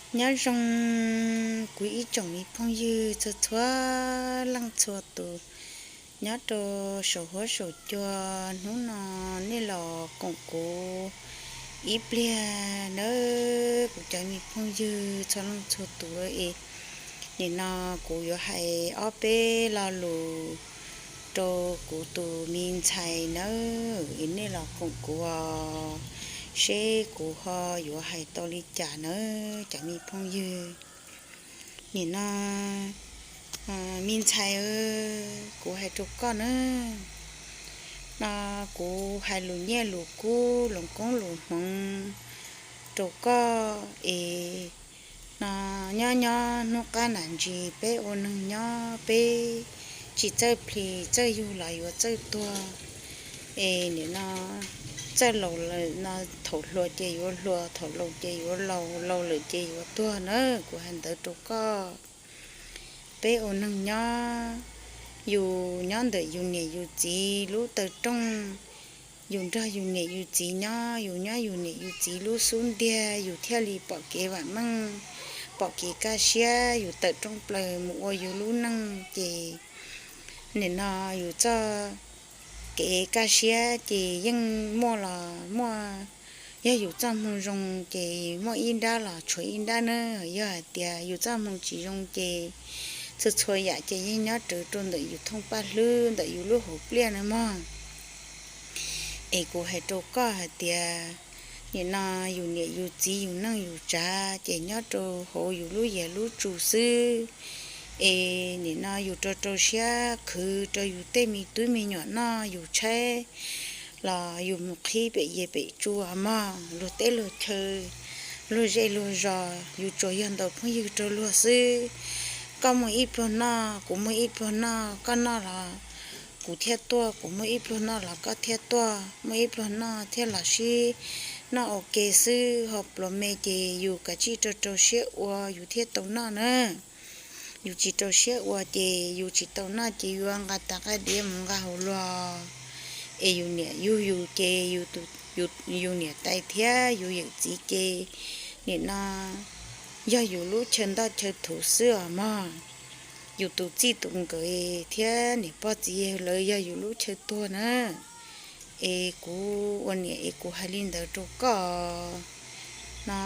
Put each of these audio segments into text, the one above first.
Nyob zoo kuv ib tsoom me phooj ywg txhua txhua leej txhua tus nyob rau saum huab saum cua. Hnub no nej los koom kuv ib pliag nawb kuv cov me phooj ywg txhua leej txhua tus es. Nim no kuv yuav hais ob peb lo lus rau kuv tus me ntxhais nawb es nej los koom kuv os, seb kuv ho yuav hais tau li cas nawb cov me phooj ywg. Nim no me ntxhais, kuv hais rau koj nawb, no kuv hais lus nyiaj lus kub lus koob lus hmoov rau koj es. No nyob nyob hnub qab nram ntsis peb ua neeg nyob peb tsis txawj plis txawj yug los yuav txawj tuag. Es nim no txawj laus lawm no, thaum hluas ces yuav hluas, thaum laus ces yuav laus, laus lawm ces yuav tuag na. Kuv hais ntawd rau koj. Peb ua neeg nyob, yus nyob ntawm yus niam yus txiv lub taw rooj, yus nrog yus niam yus txiv nyob, yus nyob yus niam yus txiv lub xub ntiag, yus thiaj li pom kev vam meej, pom kev kaj siab, yus tawm rooj plaws mus ua yus lub neej ces nim no yus txoj kev kaj siab ces yeej muaj los muaj. Yog yus txoj hmoo zoo ces muaj ib nrab los tshuav ib nrab na. Yog hais tias yus txoj hmoo tsis zoo ces txhua txhua yam ces yeej nyob rawv rau ntawm yus thooj paj hlwb ntawm yus lub hauv pliaj na mog. Es kuv hais rau koj hais tias nim no yus niam yus txiv yus neej yus tsav ces nyob rau hauv yus lub yias lub tsu xwb. Es nim no yus rau rau siab khwv rau yus tej me tub me nyuam noj, yus tshaib los yus mus qhib pem yias pem tsu mog. Luag teb luag chaw, luag zej luag zos yus tsuas yog ntaus phooj ywg rau luag xwb. Koj muaj ib pluag noj, kuv muaj ib pluag noj, koj noj los kuv thiaj tuaj, kuv muaj ib pluag noj los koj thiaj tuaj, muaj ib pluag noj thiaj los sib noj ua ke xwb. Ho pluas me ces yus kav tsij rau rau siab ua yus thiaj tau noj na. Yus tsis rau siab ua ces yus tsis tau noj ces yuav nqa tas nqa diav mus nqa hauv luag. Es yus niam yug yus ces yus niam tais thiab yus yawm txiv ces nim no yog yus lub chaw ntoj chaw thuv xwb os mog. Yus tus txij tus nkawm thiab niam pog txiv yawg lawv yog yus lub chaw tuag na. Es kuv ua niam es kuv hais li ntawd rau koj. No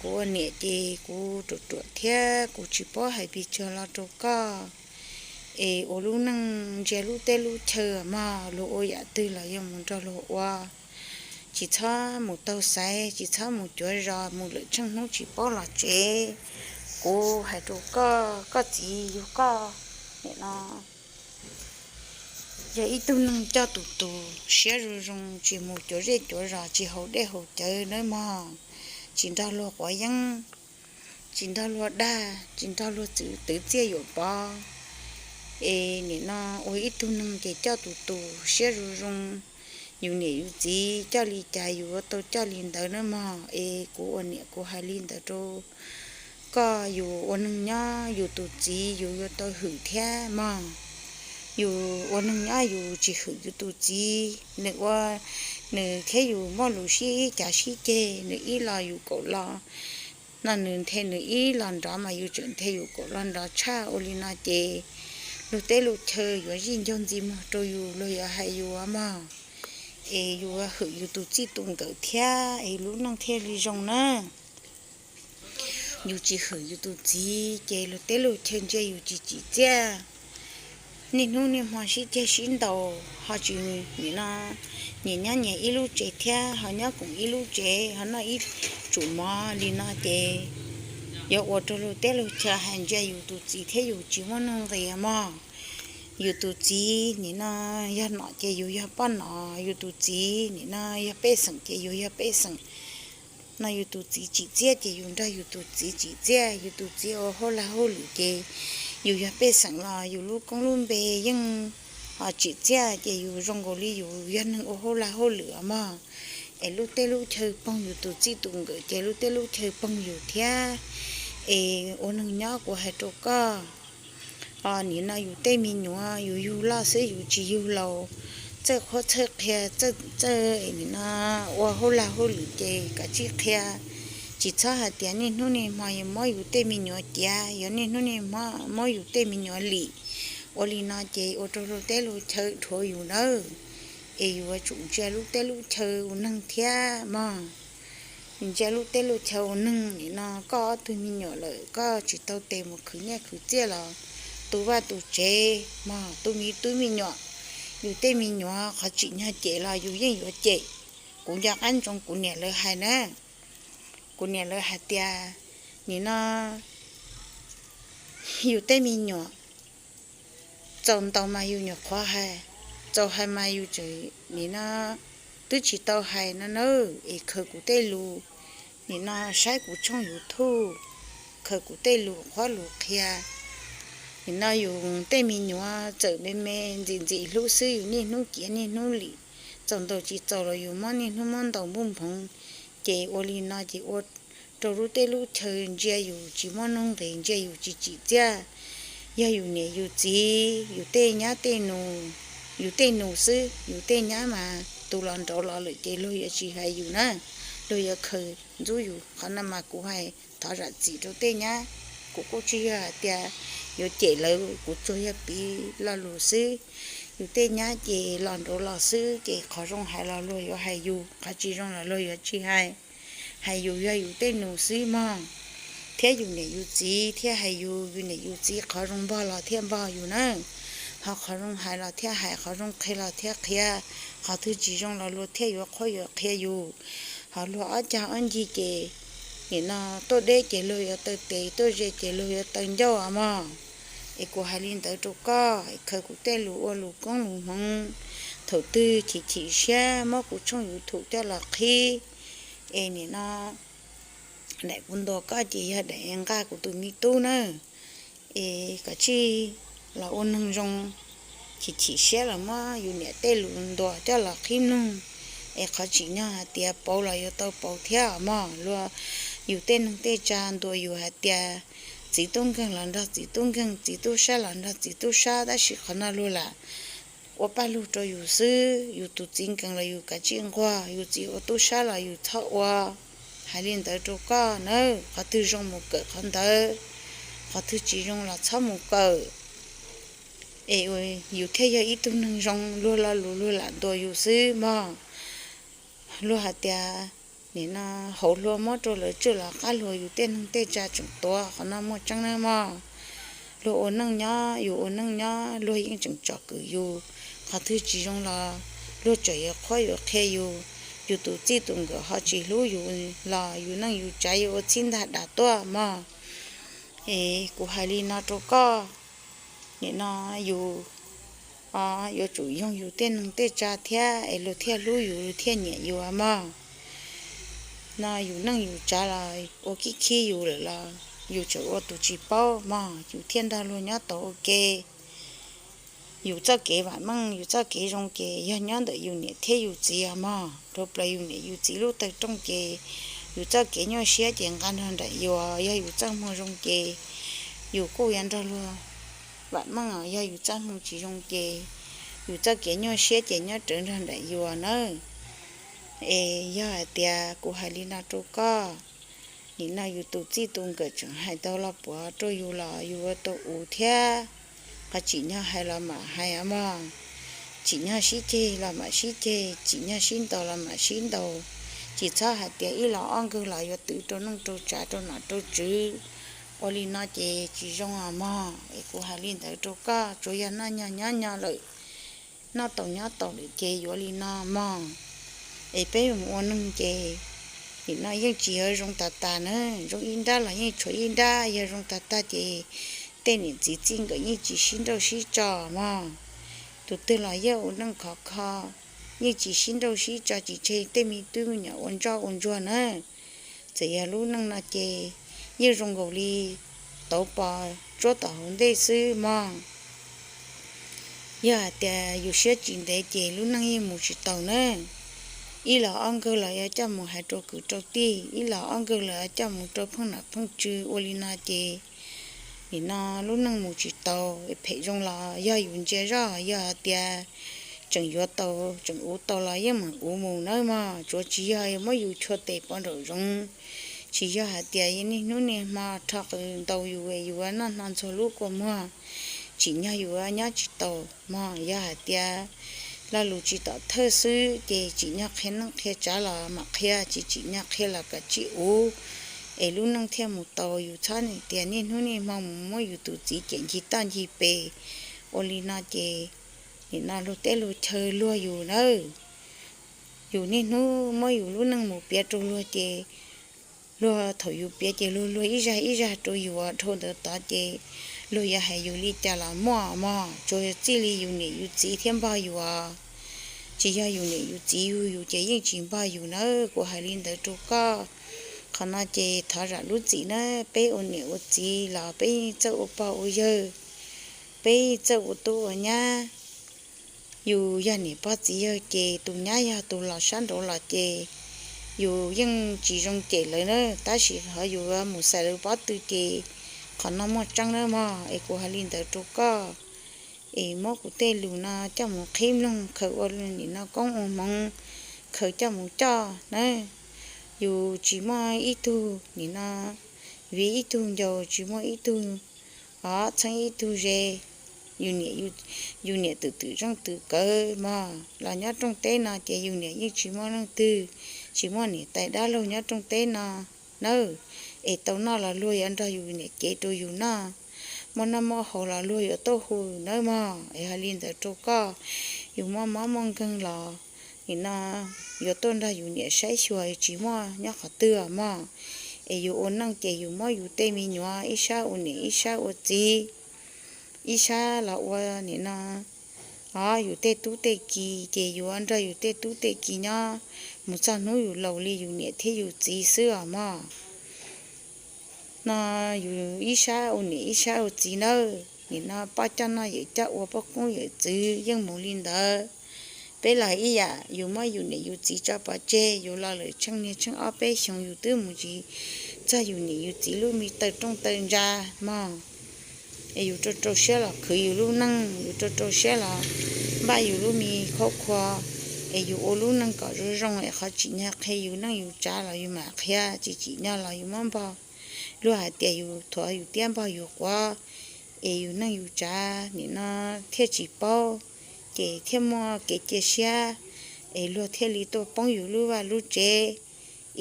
kuv ua niam ces kuv ruam ruam thiab kuv tsis paub hais pes tsawg los rau koj. Es ua lub neej ntsia lub teb lub chaw mog, luag ua yam twg los yuav mus nrog luag ua. Tsis txhob mus taug xaiv, tsis txhob mus cuav zos, mus lawm tsheej hnub tsis paub los tsev. Kuv hais rau koj, koj txiv yug koj nim no yog ib tug neeg coj tus tus siab zoo zoo, tsis mus cuav zej cuav zos, tsis haus dej haus cawv nawb mog. Tsis nrog luag quav yeeb, tsis nrog luag dag, tsis nrog luag twv txiaj yuam pov. Es nim no ua ib tug neeg ces coj tus tus siab zoo zoo, yus niam yus txiv coj li cas yus yuav tau coj li ntawd nawb mog. Es kuv ua niam kuv hais li ntawd rau koj. Yus ua neeg nyob yus tus txiv yus yuav tau hwm thiab mog. Yus ua neeg nyob yus tsis hwm yus tus txiv, nws ua, nws thiab yus muaj lus sib cav sib ceg, nws ib los yus kaum los, no nws nthe nws ib los nrov mas yus tseem nthe yus kaum los nrov tshaj. Ua li no ces luag teb luag chaw yuav zij ncaug ntxiv muag rau yus, luag yuav hais yus mog. Es yus hwm yus tus txij tus nkawm thiab es lub neej thiaj li zoo na. Yus tsis hwm yus tus txiv ces luag teb luag chaw ntsia yus tsis tsim txiaj. Niaj hnub niaj hmo sib ceg sib ntaus ho tsis nim no nyias nyob nyias ib lub tsev thiab ho nyob koom ib lub tsev ho noj ib tsum mov li no ces yuav ua rau luag teb luag chaw hais ntsia yus tus txiv thiab yus tsis muaj nuj nqis mog. Yus tus txiv nim no yog nom ces yus yog poj nom, yus tus txiv nim no yog pej xeem ces yus yog pej xeem. No yus tus txiv tsim txiaj ces yus nrog yus tus txiv tsim txiaj, yus tus txiv ua hauj lag hauj lwm ces yus yog pej xeem los yus lub koob lub npe yeej ho tsim txiaj ces yus zoo nkaus li yus yog neeg ua hauj lag hauj lwm mog. Es lub teb lub chaw poog yus tus txij tus nkawm ces lub teb lub chaw poog yus thiab. Es ua neeg nyob kuv hais rau koj, nim no yus tej me nyuam yus yug loj xwb yus tsis yug laus, txawj qhuab txawj qhia, txawj nim no ua hauj lag hauj lwm ces kav tsij qhia, Tsis txhob hais tias niaj hnub niaj hmo yuav muab yus tej me nyuam ciav, yog niaj hnub niaj hmo muab yus tej me nyuam lim. Ua li no ces ua rau lub teb lub chaw dhuav yus nawb, es yuav tsum ntsia lub teb lub chaw ua neeg thiab mog. Yus ntsia lub teb lub chaw ua neeg, nim no koj ob tug me nyuam lawm koj tsis tau tes mus khwv nyiaj khwv txiaj los tu vaj tu tsev mog, tu me tub me nyuam. Yus tej me nyuam qhov tsim nyog cem los yus yeej yuav cem. Kuv nco qab ntsoov kuv niam lawv hais na, kuv niam lawv hais tias, nim no yus tej me nyuam txaus ntaus mas yus nyuam qhuav hais, txaus hais mas yus tseem nim no twb tsis tau hais no na, es khaws kuv tej lus, nim no saib kuv tshooj YouTube, khaws kuv tej lus qhuab lus qhia. Nim no yus tej me nyuam txawm me me ntxim ntxim hlub xwb yus niaj hnub ciav niaj hnub lim, txaus ntaus tsis txaus los yus muab niaj hnub muab ntaus npuj nphoov. Ces ua li no ces ua rau lub teb lub chaw ntsia yus tsis muaj nuj nqis, ntsia yus tsis tsim txiaj. Yog yus niam yus txiv, yus tej nyab tej nus, yus tej nus xwb, yus tej nyab mas tus los nraud los lawm ces luag yuav tsis hais yus na, luag yuav khaws ntxub yus. Qhov no mas kuv hais thov zam txim rau tej nyab, kuv kuj tsis yog hais tias yuav cem lawv, kuv tsuas yog piv lo lus xwb. Yus tej nyab ces los nraud los xwb ces qhov zoo hais los luag yuav hais yus, qhov tsis zoo los luag yuav tsis hais. Hais yus yog yus tej nus xwb mog, thiab yus niam yus txiv thiaj hais yus, yus niam yus txiv qhov zoo npog los thiaj npog yus na, ho qhov zoo hais los thiaj hais, qhov zoo qhia los thiaj qhia, qhov twg tsis zoo los luag thiaj yuav qhuab yuav qhia yus. Ho luag ob cag ob ncig ces nim no tuaj deb ces luag yuav taw tes, tuaj ze ces luag yuav taw ncauj mog. Es kuv hais li ntawd rau koj, khaws kuv tej lus ua lus koob lus hmoov, thaum twg chim chim siab muab kuv tshooj YouTube coj los qhib, es nim no daim kuv ntuas koj ces yog daim nqa kuv tus me tub na. Es koj cia li los ua neeg zoo, chim chim siab los muab yus niam tej lus ntuas coj los qhib mloog. Es qhov tsim nyog hais tias pauv los yuav tau pauv thiab mog. Luag, yus tej neeg tej tsa ntuas yus hais tias txiv tub nkeeg los nrog txiv tub nkeeg, txiv tub sab los nrog txiv tub sab, tab sis qhov no luag lam ua paj lug rau yus xwb. Yus tus txiv nkees los yus kav tsij nquag, yus txiv ua tub sab los yus txhob ua. Hais li ntawd rau koj na, qhov twg zoo mus kawm qhov ntawd, qhov twg tsis zoo los txhob mus kawm. Es yus thiaj yog ib tug neeg zoo, luag lo lus luag lam ntuas yus xwb mog. Luag hais tias nim no hauv hlua muab rau lawv tswj los qab hlua yus tej neeg tej tsa tseem tuav, qhov no muaj tseeb nawb mog. Luag ua neej nyob, yus ua neej nyob, luag yeej tseem tsom kwm yus. Qhov twg tsis zoo los luag tseem yuav qhuab yuav qhia yus. Yus tus txij tus nkawm ho tsis hlub yus los yus neej yus tsav yuav ua txhib ntag dav tuaj mog. Es kuv hais li no rau koj, nim no yus yuav tsum yoog yus tej neeg tej tsa thiab es luag thiaj hlub yus, luag thiaj nyiam yus mog. No yus neej yus tsav los ua khib khib yus lawm los yus tseem ua tus tsis paub mog, yus thiaj nrog luag nyob tau ua ke. Yus txoj kev vam meej, yus txoj kev zoo ces yog nyob ntawm yus niam thiab yus txiv os mog. Rau plaws yus niam yus txiv lub tawg rooj ces yus txoj kev nyuaj siab ces nqa nrog nraim yus. Yog yus txoj hmoo zoo ces yus kuj yuav nrog luag vam meej os. Yog yus txoj hmoo tsis zoo ces yus txoj kev nyuaj siab ces nyob rawv nrog nraim yus nawb. Es yog hais tias kuv hais li no rau koj, nim no yus tus txij tus nkawm tseem hais tau lo puav rau yus los yus ua tau ua thiab. Qhov tsim nyog hais los mam hais os mog. Tsim nyog sib ceg los mam sib ceg, tsim nyog sib ntaus los mam sib ntaus. Tsis txhob hais tias ib los ob nkaug los yuav twv rau neej rau tsav rau nom rau tswv. Ua li no ces tsis zoo os mog. Es kuv hais li ntawd rau koj, tsuas yog noj nyo nyob nyo lawm, noj tau nyob tau lawm ces yuav li no mog. Es peb mus ua neeg ces nim no yeej tsis yog zoo tas tas na, zoo ib nrab los yeej tshuav ib nrab, yog zoo tas tag ces tej niam txiv txij nkawm yeej tsis sib nrauj sib tso mog. Tus twg los yeej ua neej khov kho, yeej tsis sib nrauj sib tso, tsis tseg tej me tub me nyuam ua ntsoj ua ntsuag na. Txawm yog lub neej no ces yeej zoo nkaus li tauv pos tsuab tom hauv ntej xwb mog. Yog hais tias yus siab tsis ntev ces lub neej yeej mus tsis taus na. Ib los ob nkaug los yuav coj mus hais rau kwv rau tij, ib los ob nkaug los yuav coj mus rau pheej nom pheej tswv. Ua li no ces nim no lub neej mus tsis taus. Phem zoo los yog yus ntsia zoj, yog hais tias tseem yuav tau tseem uv tau los yeej meem uv mus nawb mog. Tsuav tsis yog muab yus chua tes pov nraum zoov, Tsis yog hais tias niaj hnub niaj hmo rho qws ntaus yus es yus noj hno ntxuag lub kua muag, tsim nyog yus nyob tsis taus mog. Yog hais tias lo lus tsis tom thawj xwb ces tsim nyog qhia neej qhia tsav los mam qhia, tsis tsim nyog qhia los kav tsij uv, es lub neej thiaj mus tau. Yus txhob tias niaj hnub niaj hmo mus muab yus tus txiv cem ncig toj ncig pes. Ua li no ces nim no luag teb luag chaw luag yus nawb. Yus niaj hnub muab yus lub neej mus piav rau luag ces luag thaum yus piav ces luag luag ib zag ib zag rau yus dhau ntawd tod ces luag yuav hais yus li cas los muaj mog, tsuas txij li yus niam yus txiv thiab npog yus os. Tsis yog yus niam yus txiv yug yus ces yeej tsis npog yus nawb, kuv hais li ntawd rau koj. Qhov no ces thov zam lub txim nawb, peb ua niam ua txiv los peb yeej txawj ua pog ua yawg, peb yeej txawj ua tub ua nyab. Yus yog niam pog txiv yawg ces tus nyab yog tus los sab nraud los ces yus yeej tsis zoo cem lawv na, tab sis qhov yus mus xaiv lawv pob tw ces qhov no muaj tseeb nawb mog, es kuv hais li ntawd rau koj. Es muab kuv tej lus no coj mus qhib mloog khaws ua nim no koob ua hmoov, khaws coj mus coj na. Yus tsis muaj ib tug nim no viv ib tug ncaus, tsis muaj ib tug o txheeb ib tug ze. Yus niam, yus niam twm twm zeej twm kawg mog, los nyob rooj teb no ces yus niam yeej tsis muaj leej twg, tsis muaj niam tais dab laug nyob rooj teb no nawb. Es tau noj los luag yuav nrog yus niam cev rau yus noj, muaj noj muaj haus los luag yuav tuaj hu nawb mog. Es hais li ntawd rau koj, yus muaj mob muaj nkeeg los nim no yuav tuaj nrog yus niam saib xyuas tsis muaj nyob qhov twg mog. Es yus ua neej ces yus muab yus tej me nyuam ib sab ua niam ib sab ua txiv, ib sab los ua nim no o yus tej tub tej ki, ces yus nrog yus tej tub tej ki nyob mus txog hnub yus laus li yus niam thiab yus txiv xwb os mog. No yus ib sab ua niam ib sab ua txiv nawb, nim no poj coj noj yawm coj ua poj koob yawm txwv yeej mus li ntawd. Peb los ib yam, yus muab yus niam yus txiv tso pov tseg, yus los lawm tsheej niag tsheej ob peb xyoos yus twb mus tsis txog yus niam yus txiv lub me taw rooj taw ntsa mog. Es yus rau rau siab los khwv yus lub neej, yus rau rau siab los npaj yus lub me khaub khua, es yus ua lub neej kom zoo zoo, es qhov tsim nyog qhia yus neej yus tsav los yus mam qhia, tsis tsim nyog los yus muab npog. Luag hais tias yus thuav yus tiab npog yus quav, es yus neej yus tsav nim no thiaj tsis paub, ces thiaj muaj kev cia siab, es luag thiaj li tuaj poob yus lub vaj lub tsev.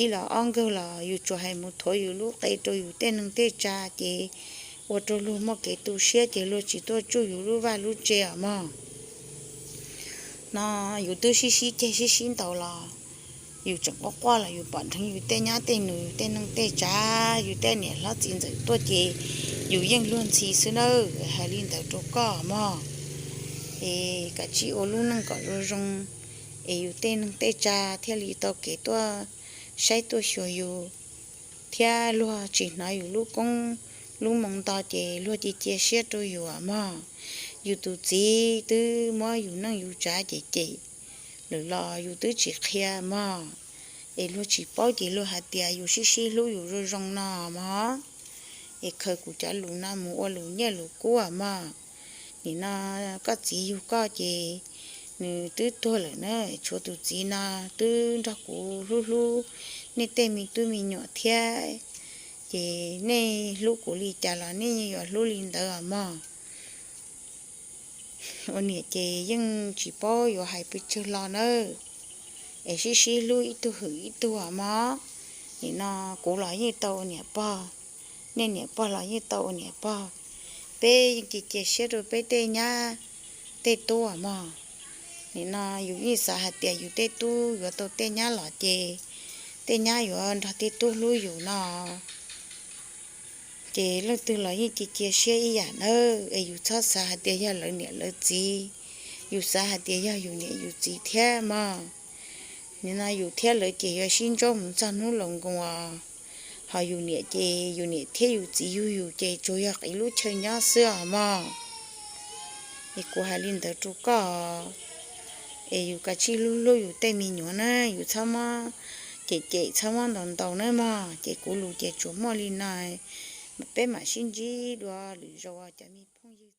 Ib los ob nkawg los yus tsuas hais mus thuav yus lub qe rau yus tej neeg tej tsav ces ua rau luag muaj kev tu siab ces luag tsis tuaj tsuj yus lub vaj lub tsev os mog. No yus twb sib sib ceg sib sib ntaus los yus tseem quaj quaj los yus pom dheev yus tej nyab tej nus yus tej neeg tej tsav yus tej niam hlob txiv ntxawm tuaj ces yus yeej luag ntxhi xwb nawb, hais li ntawd rau koj mog. Es kav tsij ua lub neej kom zoo zoo, es yus tej neeg tej tsav thiaj li tau kev tuaj saib tuaj xyuas yus, thiab luag tsis hnov yus lub koob lub moo nto ces luag cia cia siab rau yus mog. Yus tus txiv twb muab yus neej yus tsav cem cem lawm los yus twb tsis qhia mog, es luag tsis paub ces luag hais tias yus sib sib hlub yus zoo zoo no mog. Es khaws kuv cov lus no mus ua lus nyiaj lus kub mog. Nim no koj txiv yug koj ces nws twb tuag lawm na, tshuav tus txiv no twb nrog kuv hlub hlub nej tej me tub me nyuam thiab, ces nej hlub kuv li cas los nej yuav hlub li ntawd os mog. Ua niam ces yeej tsis paub yuav hais pes tsawg los nawb, es sib sib hlub ib tug hwm ib tug os mog. Nim no kuv los yeej tau ua niam pog, nej niam pog los yeej tau ua niam pog, peb yeej cia cia siab rau peb tej nyab tej tub os mog. Nim no yus yeej xav hais tias yus tej tub yuav tau tej nyab los ces tej nyab yuav nrog tej tub hlub yus no, ces leej twg los yeej cia cia siab ib yam nawb, es yus txhob xav hais tias yog lawv niam lawv txiv, yus xav hais tias yog yus niam yus txiv thiab mog. Nim no yus thiab lawv ces yuav sib ntsuab mus txog hnub laus nkoos os. Ho yus niam ces yus niam thiab yus txiv yug yus ces tsuas yog qiv lub chaw nyob xwb os mog. Es kuv hais li ntawd rau koj, es yus kav tsij hlub hlub yus tej me nyuam na, yus txhob muab cem cem txhob muab ntaus ntaus nawb mog. Ces kuv lus ces tsuas muaj li no, peb mam sib ntsib dua lwm zaus cov me phooj ywg.